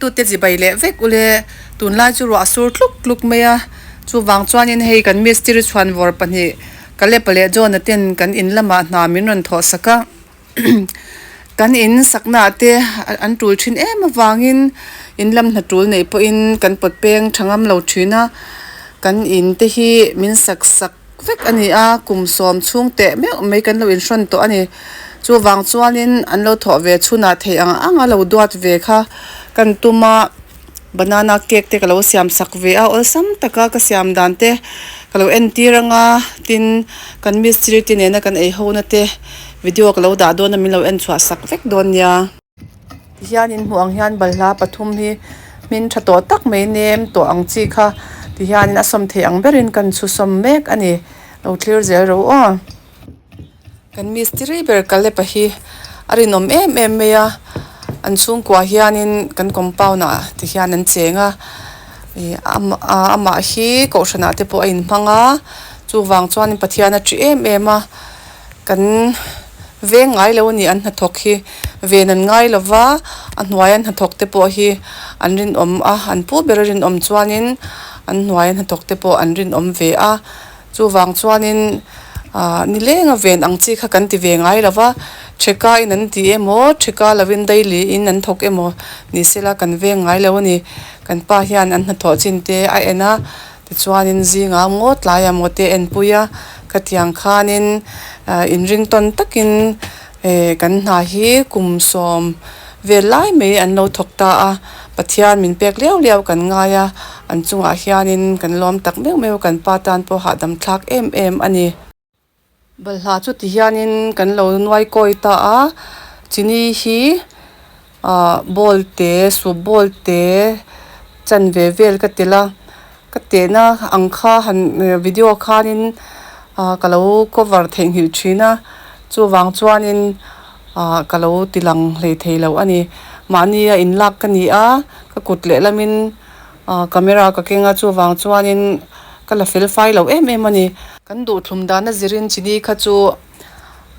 Thlirtute chibai leh vek ule tunlai chu ruah a sur tluk tluk mai a, chuvang chuanin hei kan mistiri chhuanvawr pahnih Kalepa leh John-a ten kan in lamah hna min rawn thawh sak a, kan in saknaah te an tul thin em avangin in lam hna tul neih pawhin kan pawt peng tha ngam lo thin a, kan in te hi min sak sak. vek a ni a, kum sawm chhung teh meuh mai kan lo inhrawn tawh a ni. Chuvang chuanin an lo thawh ve chhunah theih ang ang a lo duat ve kha kan tum a, banana cake te ka lo siam sak ve a, awlsam taka ka siam dan te ka lo entir ang a, tin kan mistiri te nena kan ei ho na te video ka lo dah dawn a min lo en chhuah sak vek dawn nia. Tihian in hmuh ang hian balhla pathum hi hmin tha tawh tak mai nem tawh ang chi kha tihianin a sawm theih ang berin kan chhu sawm mek a ni lo thlir zel ro aw. Kan mistiri ber Kalepa hi a rinawm em em mai a an chhungkua hianin kan compound ah tihian an cheng a ih amah hi kohhran ah te pawh a inhmang a chuvang chuan Pathian a ṭih em em a. Kan veng ngai lo a ni an hnathawk hi ven an ngai lo va a hnuai an hnathawk te pawh hi an rinawm a an pu ber a rinawm chuanin an hnuai an hnathawk te pawh an rinawm ve a chuvang chuanin ah nileng a ven ang chi kha kan ti ve ngai lo va theka in an ti emaw theka lovin daily in an thawk emaw ni sela kan veng ngai lo a ni kan pa hian an hnathawh chin te a en a. Tichuanin zingah maw tlaiah maw te enpui a, khatiang khanin inring tawn takin kan hna hi kum sawm vel lai mai an lo thawk ta a, Pathian min pek liau liau kan ngai a, an chungah hianin kan lawm tak meuh meuh kan pa tan pawh hahdam thlak em em a ni. Balhla chu ti hianin kan lo nuai kawi ta a, chini hi ah bowl te soup bowl te chanve vel ka telh a, ka tehna ang kha han video khanin ah ka lo cover theihnghilh thin a, chuvang chuanin ah ka lo ti lang hlei thei lo a ni. Mahni a inlak ka ni a, ka kut lehlamin. Ah camera ka keng a chuvang chuanin ka la fel fai lo em em a ni. Kan duhthlum dana zirin chini kha chu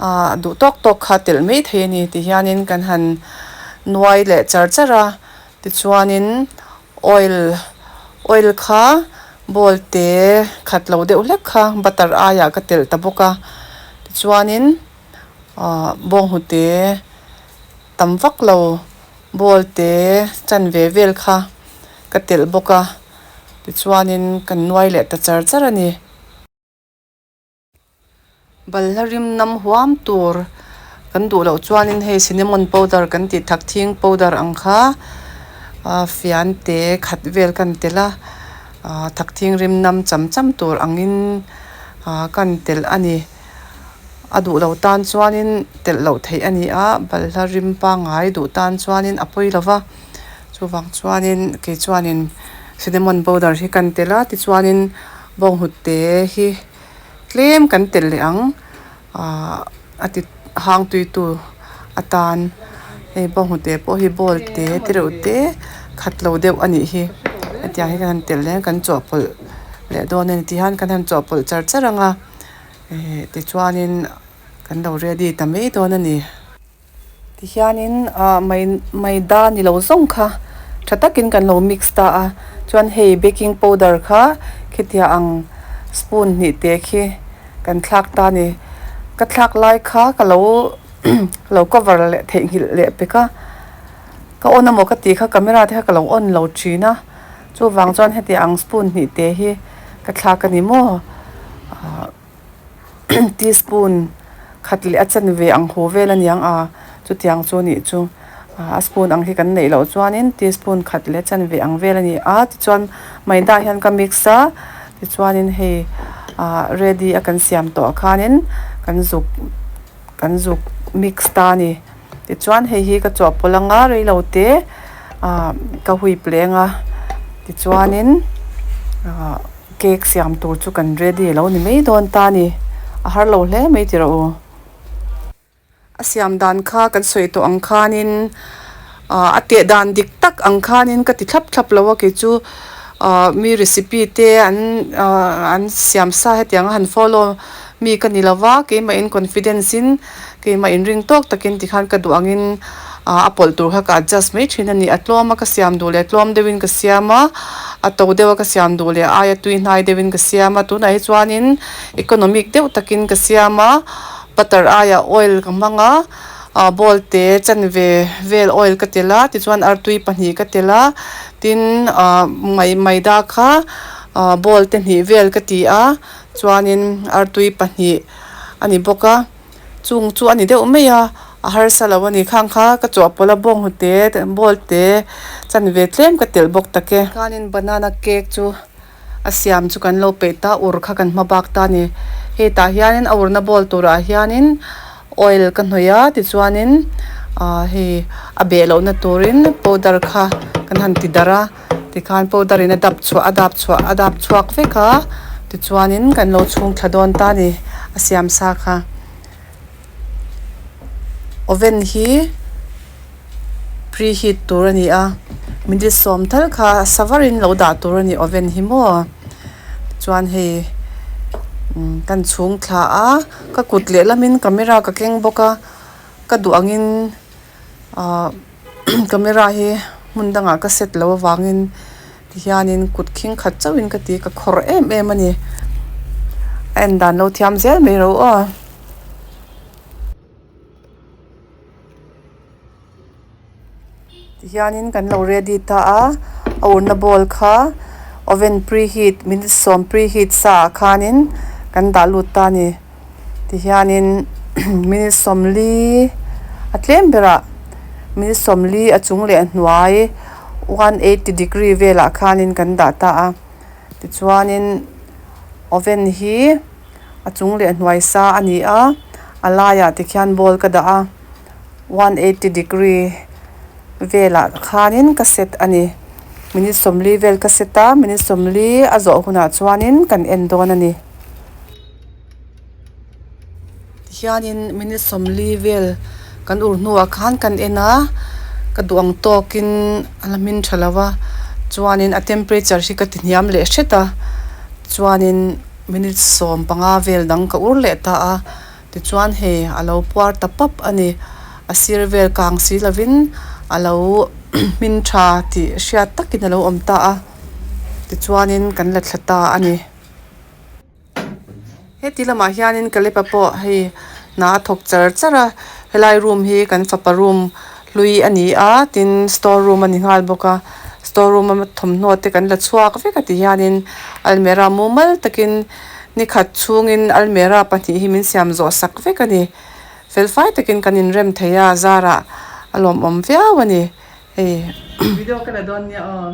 ah duh tawk tawk kha telh mai thei a ni ti hianin kan han nuai leh char char a tichuanin oil oil kha bowl te khat lo deuh hlek kha butter aiah ka telh ta bawk a tichuanin ah bawnghnute tam vak lo. Ball te chan ve vel kha ka telh bawk a, tichuanin kan nuai leh ta char char a ni. Balhla rim nam huam tur kan duh loh chuanin hei cinnamon powder kan tih thak thing powder ang kha fian te khat vel kan telh a, thak thing rim nam cham cham tur angin kan telh a ni. A duh lo tan chuanin telh loh theih a ni a, balhla rim pangngai duh tan chuanin a pawi lo va, chuvang chuanin kei chuanin cinnamon powder hi kan telh a, tichuanin bawnghnute hi tlem kan telh leh ang ahh a ti hang tui tu atan hei bawnghnute pawh hi bowl te te reuh te khat lo deuh a nih hi hetiang hi kan han telh leh kan chawhpawlh leh dawn a ni tihian kan han chawhpawlh char char ang a. Ehh tichuanin kan lo ready ta mai dawn a ni. Tihianin ah mai maida ni lo zawng kha tha takin kan lo mix ta a, chuan hei baking powder kha khitiang ang spoon hnih te khi kan thlak ta a ni. Ka thlak lai kha ka lo lo cover leh theihnghilh leh pek a, ka on amaw ka tih kha camera te kha ka lo on lo thin a. Chuvang chuan heti ang spoon hnih te hi ka thlak a ni maw ah teaspoon khat leh a chanve ang haw vel a niang a chutiang chu nih chu ah a spoon ang hi kan neih loh chuanin teaspoon khat leh a chanve ang vel a ni a tichuan maida hian ka mix a tichuanin hei ah ready a kan siam tawh ah khanin kan zuk kan zuk mix ta a ni. Tichuan hei hi ka chawhpawlh anga reilo te ah ka huip leh anga tichuanin ah cake siam tur chu kan ready alo ni mai dawn ta a ni a har lo hle mai tih rawh u. A siam dan kha kan sawi tawh ang khanin ah a teh dan dik tak ang khanin ka ti thlap thlap lo a kei chu ah mi recipe te an ah an siam sa hetiang a han follow mi ka ni lo va keimah in confidence in. Keimah inring tawk takin tikhan ka duh angin ah a pawlh tur kha ka adjust mai thin a ni a tlawm a ka siam duh leh tlawm deuhin ka siam a a to deuh a ka siam duh leh aia tui hnai deuhin ka siam a tunah hi chuanin economic deuh takin ka siam a butter aiah oil ka hmang a ah bowl te chanve vel oil ka telh a tichuan artui pahnih ka telh a tin ah mai maida kha ah bowl te hnih vel ka ti a chuanin artui pahnih a ni bawk a. Chung chu a ni deuh mai a, a harsa lo a ni. Khang kha ka chawhpawlh a bawnghnute bowl te chanve tlem ka telh bawk tak e. Khanin banana cake chu a siam chu kan lo peih ta, ur kha kan hma bak ta a ni. Hei tah hianin a urna bowl turah hianin oil ka hnawih a, tichuanin ah hei a beh lohna turin powder kha kan han ti darh a, tikhan powder in a dap chhuah a dap chhuah a dap chhuak vek a tichuanin kan lo chhung thla dawn ta a ni a siam sa kha oven hi preheat tur a ni a minute sawm tal kha sa varin lo dah tur a ni oven hi maw tichuan hei umm kan chhung thla a ka kut lehlamin camera ka keng bawk a ka duh angin ahh camera hi hmun dangah ka set loh avangin tihianin kut khing khat chauhin ka ti ka khawrh em em a ni a en dan lo thiam zel mai ro aw. Tihianin kan lo ready ta a a urna bowl kha oven preheat minute sawm preheat sa ah khanin kan dah lut ta a ni. Tihianin minute sawmli a tlem berah minute sawmli a chung leh a hnuai one eighty degree velah khanin kan dah ta a tichuanin oven hi a chung leh a hnuai sa a ni a a laiah tikhian bowl ka dah a one eighty degree velah khanin ka set a ni minute sawmli vel ka set a minute sawmli a zawh hunah chuanin kan en dawn a ni. Tihianin minute sawmli vel kan ur hnuah khan kan en a ka duh ang tawkin a la hmin tha lo va chuanin a temperature hi ka ti hniam leh hret a chuanin minute 15 vel dang ka ur leh ta a tichuan hei a lo puar ta pap a ni a sir vel kang si lovin a lo hmin tha tih hriat takin a lo awm ta a tichuanin kan la thla ta a ni. Heti lamah hianin Kalepa pawh hei hna a thawk char char a helai room hi kan fapa room hlui a ni a tin store room a ni nghal bawk a store room a thawmhnaw te kan la chhuak vek a ti hianin almera mumal takin nikhat chhungin almera pahnih hi min siam zawh sak vek a ni felfai takin kan inrem thei a zarah a lawmawm viau a ni. Hei video ka la dawn nia aw.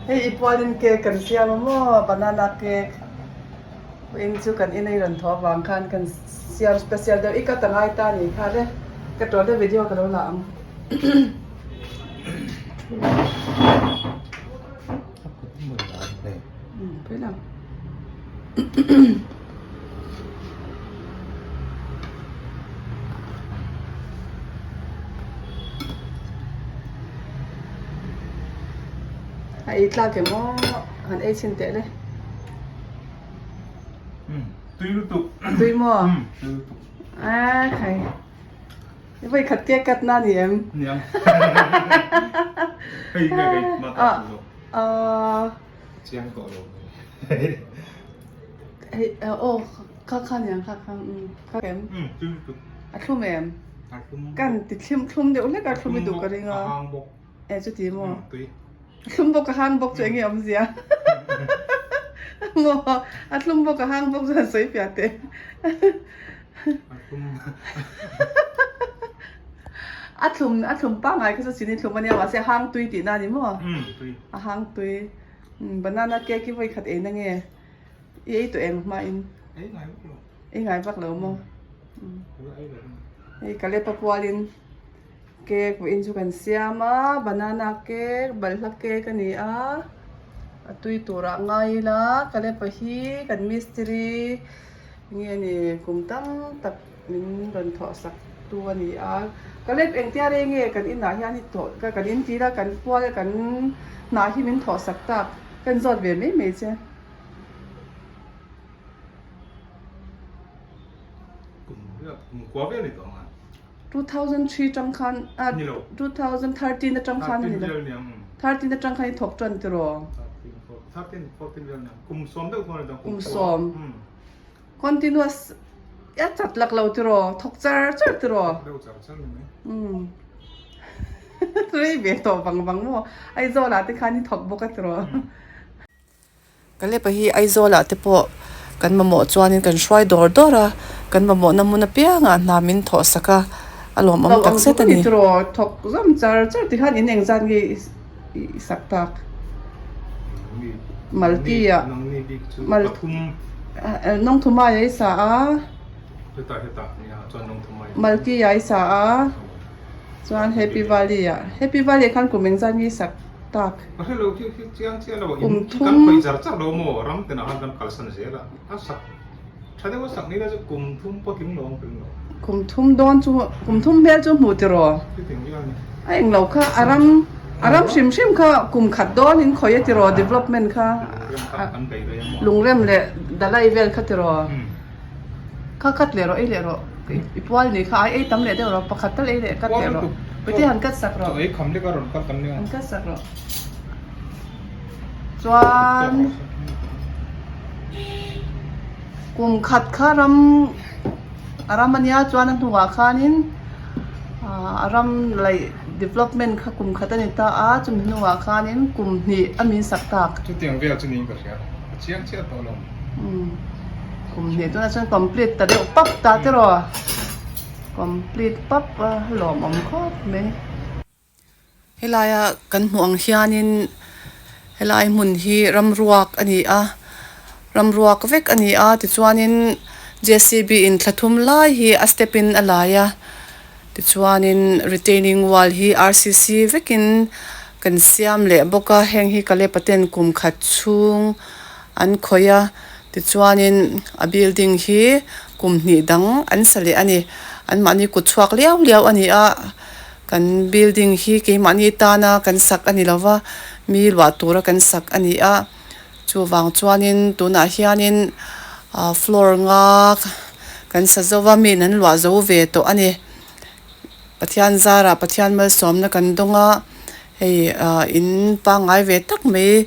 Hei i pualin cake kan siam a maw banana cake in chu kan in a i rawn thaw avang khan kan siam special deuh i cut a ngai ta a ni kha le ka tawh deuh video ka lo la ang. A ei tlak em aw han ei chhin teh le. Tui lutuk. Tui maw? Tui lutuk. A khai. I vawi khat cake cut na ni em? Niang. Hei nge kei ma ta chu. A Chiang tawh lo. Hei aw kha kha niang kha kha kha em? Tui lutuk. A thlum em? A thlum. Kan ti thlim thlum deuh hlek a thlum i duh ka ring a. A hang bawk. E chuti maw? Tui. A thlum bawk a hang bawk chu enge awmzia? Maw a thlum bawk a hang bawk chuan sawi piah teh. A thlum a thlum pangngai kha chu chini thlum a nia mahse a hang tui tihna a ni maw? A hang tui. Banana cake hi vawi khat ei na nge? I ei tawh eng hmain? Ei ngai vak lo. Ei ngai vak lo maw? Hei Kalepa pualin cake vawiin chu kan siam a, banana cake, balhla cake a ni a, a tui turah ngai ila Kalepa hi kan mistiri Nge ni kum tam tak min rawn thawh sak tu a ni a, ka lep engtia rei nge kan inah hian i thawh ka kan in tir a kan pual kan hnah hi min thawh sak tak ka inzawt ve mai mai che. kua vel ni tawh ang a. 2003 tang khan a Ni lo. 2013 atang khan a ni 13 lo. vel niang. 13 atang khan i thawk tan tiraw? 13, 13, 14 vel niang. Kum sawm deuh khawn a ni tawh ang. Kum sawm. Umm. Continuous a chat lak lo tiraw? Thawk char char tiraw? Thawk deuh char char ni mai. Umm. Rei ve tawh vang vang maw? Aizawl ah te khan i thawk bawk a tiraw? Kalepa hi Aizawl ah te pawh kan mamawh chuanin kan hruai dawr dawr a, kan mamawhna hmun apiangah hna min thawh sak a, a lawmawm tak zet a ni. Thawk zawm char char ti khan in engzat nge i sak tak? Malti ah Nongthumai ah i sa a, Malti ah i sa a, chuan Happy Valley ah, Happy Valley ah khan kum engzat nge i sak tak? Ka hre lo khi khi chiang chiah lo Kum in thum kan khawih char char lo maw ram tenah khan kan kalsan zel a a sak tha deuh a sak ni la chu kum thum pawh tling lo ang tling lo. Kum thum dawn chu kum thum hmel chu hmuh tiraw? Chutiang vel a ni. A eng lo kha a ram a ram hrim hrim kha kum khat dawn in khawih a tiraw development kha Lungrem kha kan bei rei a maw? Lungrem leh dalai vel kha tiraw? Kha cut leh rawh ei leh rawh i pual ni kha ai ei tam leh deuh rawh pakhat tal ei leh cut leh rawh puite han cut sak rawh Chaw ei kham lek a rawn cut tam nia han cut sak rawh chuan kum khat kha ram a ram ania chuan a hnuah khanin ah a ram laih development kha kum khat a ni ta a chumi hnuah khanin kum hnih a min sak tak. Chutiang vel chu niin ka hria a chiang chiah tawh lo. Kum hnih tunah chuan complete ta deuh pap ta te rawh complete pap a lawmawm khawp mai. Helaia kan hmuh ang hianin helai hmun hi ramruak a ni a ramruak vek a ni a tichuanin J C B in thla thum lai hi a step in a lai a tichuanin retaining wall hi R C C vekin kan siam leh bawk a heng hi Kalepa ten kum khat chhung. An khawih a, tichuanin a building hi kum hnih dang an sa leh a ni. Anmahni kut chhuak liau liau a ni a, kan building hi keimahni tana kan sak a ni lo va, mi luah tura kan sak a ni a. Chuvang chuanin tunah hianin ah floor nga kan sa zo va, miin an luah zo ve tawh a ni. Pathian zarah Pathian malsawmna kan dawng a. Hei ah in pangngai ve tak mai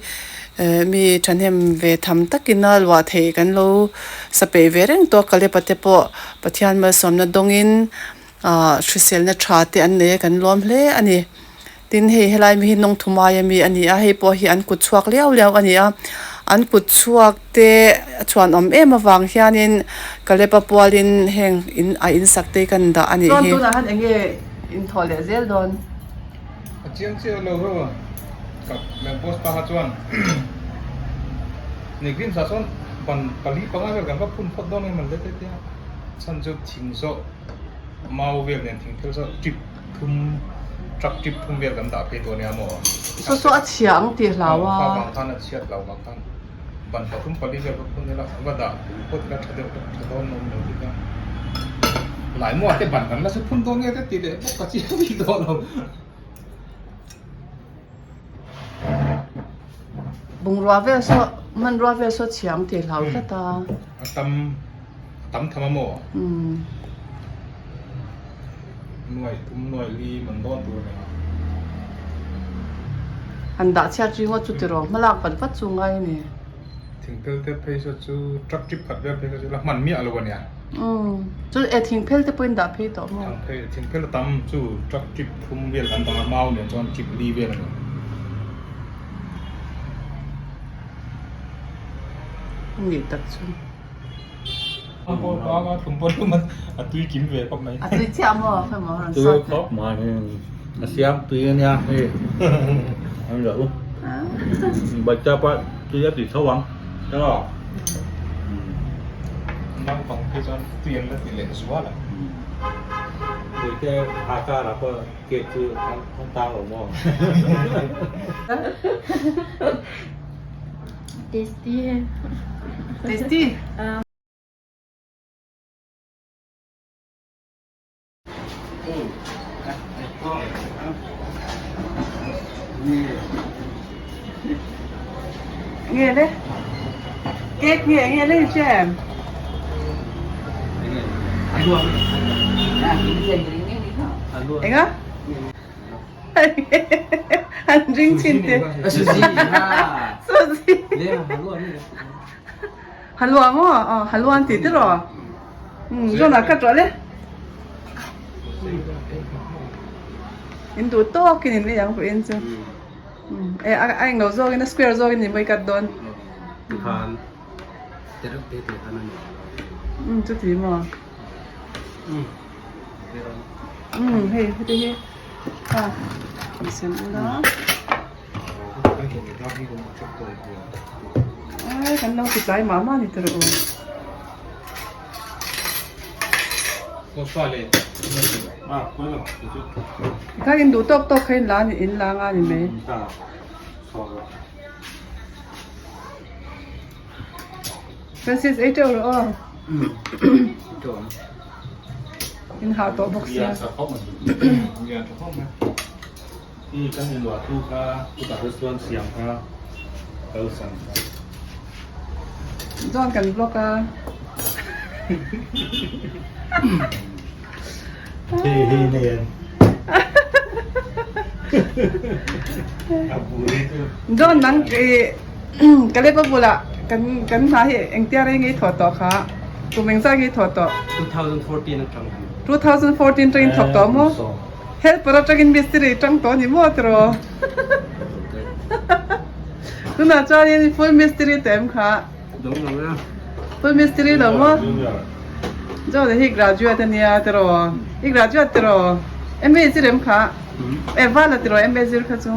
eh mi thahnem ve tham takin a luah theih kan lo sa peih ve reng tawh a Kalepa te pawh Pathian malsawmna dawngin ah hriselna tha te an nei a kan lawm hle a ni. Tin hei helai mi hi Nawngthumai ami a ni a hei pawh hi an kut chhuak liau liau a ni a an kut chhuak te a chhuanawm em avang hianin Kalepa pualin heng in a in sak te hi kan dah a nih hi. A chiang chiah lo ho a, ka boss pa kha chuan Nikin sa sawn ban pali panga vel kan va phun phawt dawn em an le te tia chhan chu thing zawh mau vel nen thing phel zawh trip thum truck trip thum vel kan dah phei dawn nia maw. Saw saw a chhia ang tih hlau a. Kha vang khan a chhiat lo vang khan ban pathum pali vel va phun ila va dah phawt ila tha deuh tha dawn lo lo ti kha lai maw te ban kan la chu phun dawn nge te ti leh bawk ka chiang bik dawn lo. Bungrua vel saw hmanrua vel saw chhiam tih hlau tlat a. A tam a tam tham a maw? Umm. Nuai thum nuai li man dawn tur a ni a. Han dah chhiat ri ngawt chu tiraw hmalak vat vat chu ngai a ni. Thingphel te phei saw chu truck trip khat vel phei kha chu la hman miah lo a nia. Umm chu e thingphel te pawhin dah phei tawh maw? Thingphel a tam chu truck trip thum vel kan dang a mau nen chuan trip li vel a ni. Ni tak chu. A tui kim ve khawp mai. A tui chiah maw khawi maw rawn sawt Tui khawp mai a siam tui a nia hei an lo bacha pawh tui a ti tho ang tiraw. Naupang phei chuan tui an la ti leh zual a. Puite a karah pawh cake chu an tang lo maw. Tasty he. Tasty? Nge le? Cake nge nge le che em? Enga? An ring thin te. Suzy. Halua maw? Aw halua an tih tiraw? Umm zawnah ka ṭuah le. In duh tawkin in ei ang vawiin chu. Umm e a englo zawkin a square zawkin ni maw i cut dawn. Umm chuti maw? Umm hei heti hi a sem ula. Ai kan lo ti tlai mah mah ni tur u. Tikhan in duh tawk tawk kha in la ni in la nga ni mai. Francis ei teuh rawh aw. In hah tawh bawk sia. I kan inluah thu kha chutah te chuan siam kha kal san kha. Chuan kan vlog a. Hei hei nei an. A buri chu. John nang i Kalep a bulah kan kan hna hi engtia rei ngei thawh tawh kha kum engzah ngei thawh tawh? 2014 atang. 2014 atangin thawk tawh maw? Helper atangin mistiri tang tawh a ni maw tiraw? Tunah chuanin full mistiri ta em kha? Full mistiri lo maw? John hi graduate a nia tiraw? I graduate tiraw? MA zir em kha? E vala tiraw MA zir kha chu?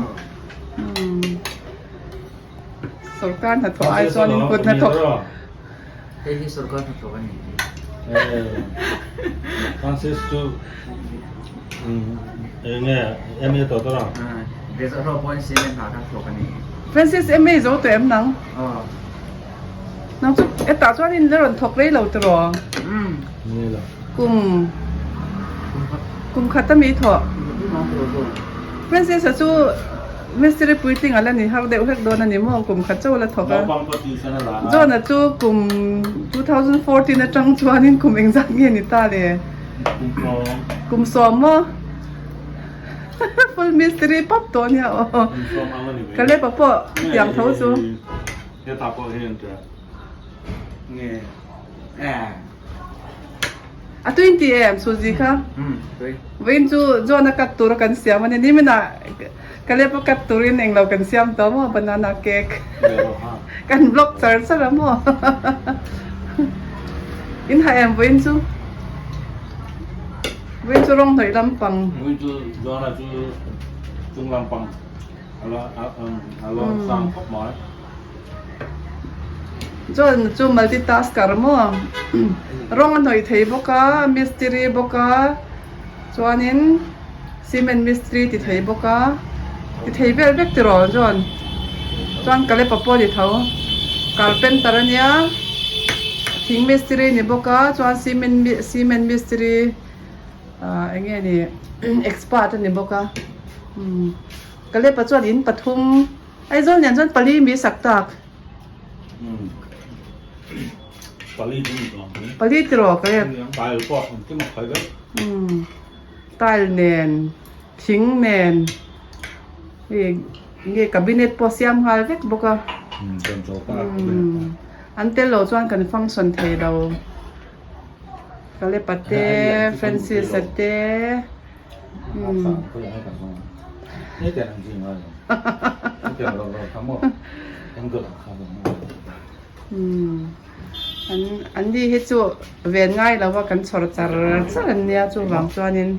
Sorkar hnathawh ai chuanin kut hnathawk. Hei hi sorkar hnathawk a ni. Francis chu enge MA tawh tawh a? Resort ho pawhin cement hna kha thawk a ni. Francis MA zo tawh em nang? Aw. Nang chu hetah chuanin la rawn thawk rei lo tiraw? Ni lo. Kum kum khat a mi thawh. Francis a chu Mistiri puitling a la ni har deuh hlek dawn a ni maw? Kum khat chauh a la thawk a. John-a chu kum 2014 atang chuanin kum engzat nge ni ta le? Kum sawm maw? Full mistiri pap tawh nia aw. Caleb-a pawh tiang tho chu. A tuin ti em Suzy kha? Vawiin chu John a cut tur a kan siam a ni. Niminah Caleb a cut turin englo kan siam tawh maw banana cake. Kan vlog char char a maw. In ha em vawiin chu? Vawiin chu rawng hnawih lampang. Vawiin chu John a chu chung lampang a la sang khawp mai. Chuan chu multitasker maw rawng a hnawih thei bawk a mistiri bawk a chuanin cement mistiri ti thei bawk a ti thei vel vek tiraw chuan chuan kalepa pawh a ni tho carpenter a nia thing mistiri a ni bawk a chuan cement cement mistiri ah eng nge ni expert a ni bawk a umm kalepa chuan in pathum. Aizawl nen chuan pali mi sak tak. Pali chu ni tawh ang. Pali tiraw ka let. Tile pawh engkim a khai vek. Tile nen, thing nen, hei nge cabinet pawh siam nghal vek bawk a. An tel lo chuan kan function thei lo. Kalepa te, Francis-a te. An an ni hi chu ven ngai lo a kan chhawr char char an nia chuvang chuanin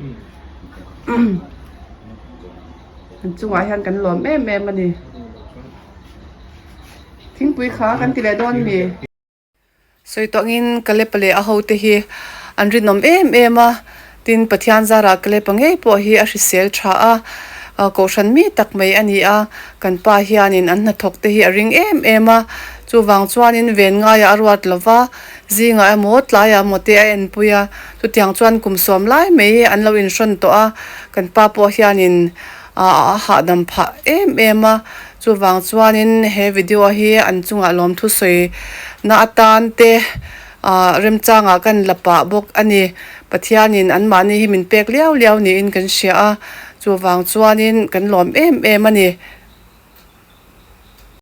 an chungah hian kan lawm em em a ni thingpui kha kan ti leh dawn mi. Sawi tawngin Kalepa leh a hote hi an rinawm em em a, tin Pathian zarah Kalepa ngei pawh hi a hrisel tha a, kohhran mi tak mai a ni a, kan pa hianin an hnathawk te hi a ring em em a, chuvang chuanin ven ngaiah a ruat lo va, zingah emaw tlaiah emaw te a enpui a, chutiang chuan kum sawm lai mai an lo inhrawn tawh a, kan pa pawh hianin a hahdam phah em em a, Chuvang chuanin he video hi an chungah lawmthu sawi na atan te Ahh remchangah kan la pah bawk a ni. Pathianin anmahni hi min pek liau liau niin kan hria a, chuvang chuanin kan lawm em em a ni.